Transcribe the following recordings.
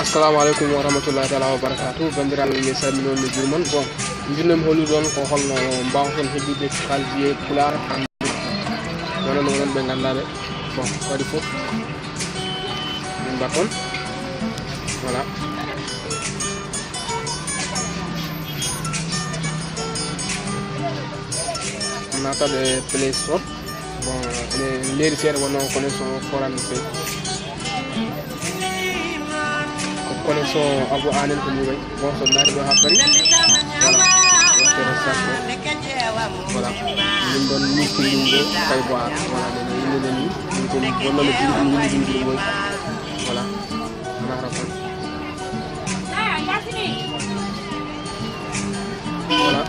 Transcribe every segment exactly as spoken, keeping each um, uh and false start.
Assalamu aleykum wa rahmatullahi taala wa barakatuh. Banndiraaɓe, mi salmini on, mi juurima on. Bon, njurnomi hollude on ko holno mbaawton heɓude kaalisi e Pulaar. Wonon wonon ɓe nganndaa ɓe. Bon, ko waɗi fof. Min mbaɗ on. Voilà. Naata ɓe Play Store. Bon, ene leeri seeɗa wonno connexion foran no feewi. Ko connexion abu anen ko ni way. Bon, so naati ɗo ha paari. Voilà. Watte recherche. Voilà. Min ɗon ni ko ɗum ɗo kay bo a. Voilà, ne, ne, yimɓe ɓen ni. Min ko wonno no ɗum ɗum ɗum ɗum ɗum. Voilà. Naata tan. Voilà.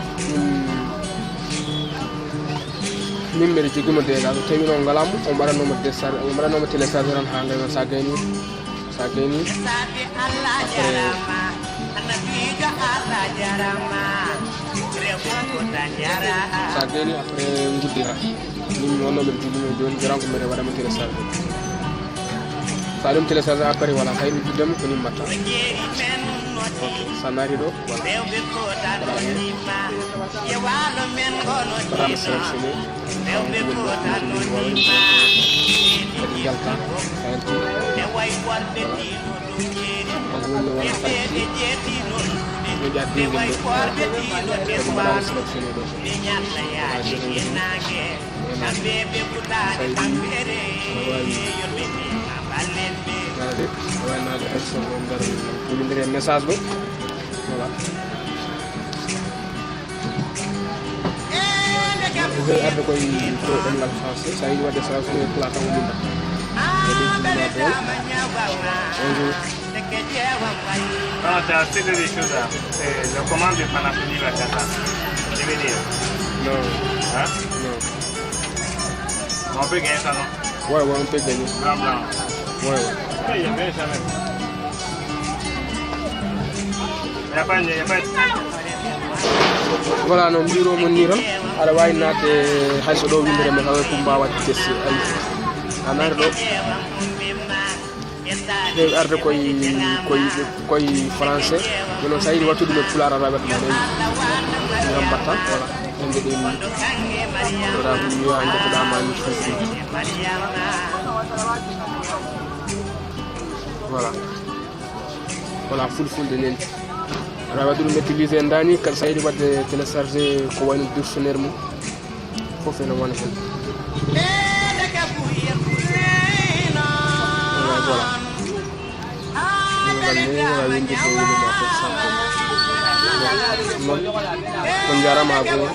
Min, min mbeɗa jogimo déjà, so tawi noon ngalaa mo, on mbaɗanoma décharge, on mbaɗanoma télécharge tan haa ngayon, sa gayni, sa gayni. Après, sa gayni, après nguddira. Min mi wonno mbeɗa jogimo jooni, joran ko mbeɗa waɗama télécharge. Sa ɗum télécharge après, voilà, sa yiɗi guddemo ko ni mbatta. Ok, sa naati ɗo, voilà. Voilà. Voilà, mi sélectionné. Kadi jalta, sa yalti. Kadi woni wona kadi. Mi ƴaat deuxième ɗo. Kadi mbaɗama sélectionné ɗo. Voilà, deuxième ɗo. Voilà. Sa yiɗi, aɗa waawi naade, aɗa waawi naade hay so ko nder, windire message ɗo. Voilà. Ko heewi arde koye, koye ɗemngal français. Sa yiɗi waɗde français, ko plat tan winda. Bonjour. Non, tu as acheté des choses là. C'est le commande de Panafrique là, c'est ça. Je vais dire. Non. Hein? Non. On peut gagner ça, non? Ouais, ouais, on peut gagner. Blanc, blanc. Ouais, ouais. Oui, il y a bien ça même. Il y a pas, il y a pas. Voilà, no mbiruɗon ni tan, aɗa waawi naatde hay so ɗo winndere men, hawa ko mbaawa testi. Ayi, a naati ɗo. Heewi arde koye, koye, koye français. Kono so a yiɗi wattude ɗum e pulaar, aɗa waawi waɗde ɗum. Ngam mbatta, voilà. Hannde ɗen, voilà, ɗum wiya hannde ko ɗa ma ni fulfulde. Voilà. Voilà, fulfulde nen. Aɗa waawi waɗde ɗum utiliser ndaani, kadi so a yiɗi waɗde télécharger ko wayno dictionnaire mum. Fof ene wona heen. Voilà, voilà. Ɗum ɗon ni, wona winnditde e yimɓe ma fof, sabu noon, on njaaraama haa goonga.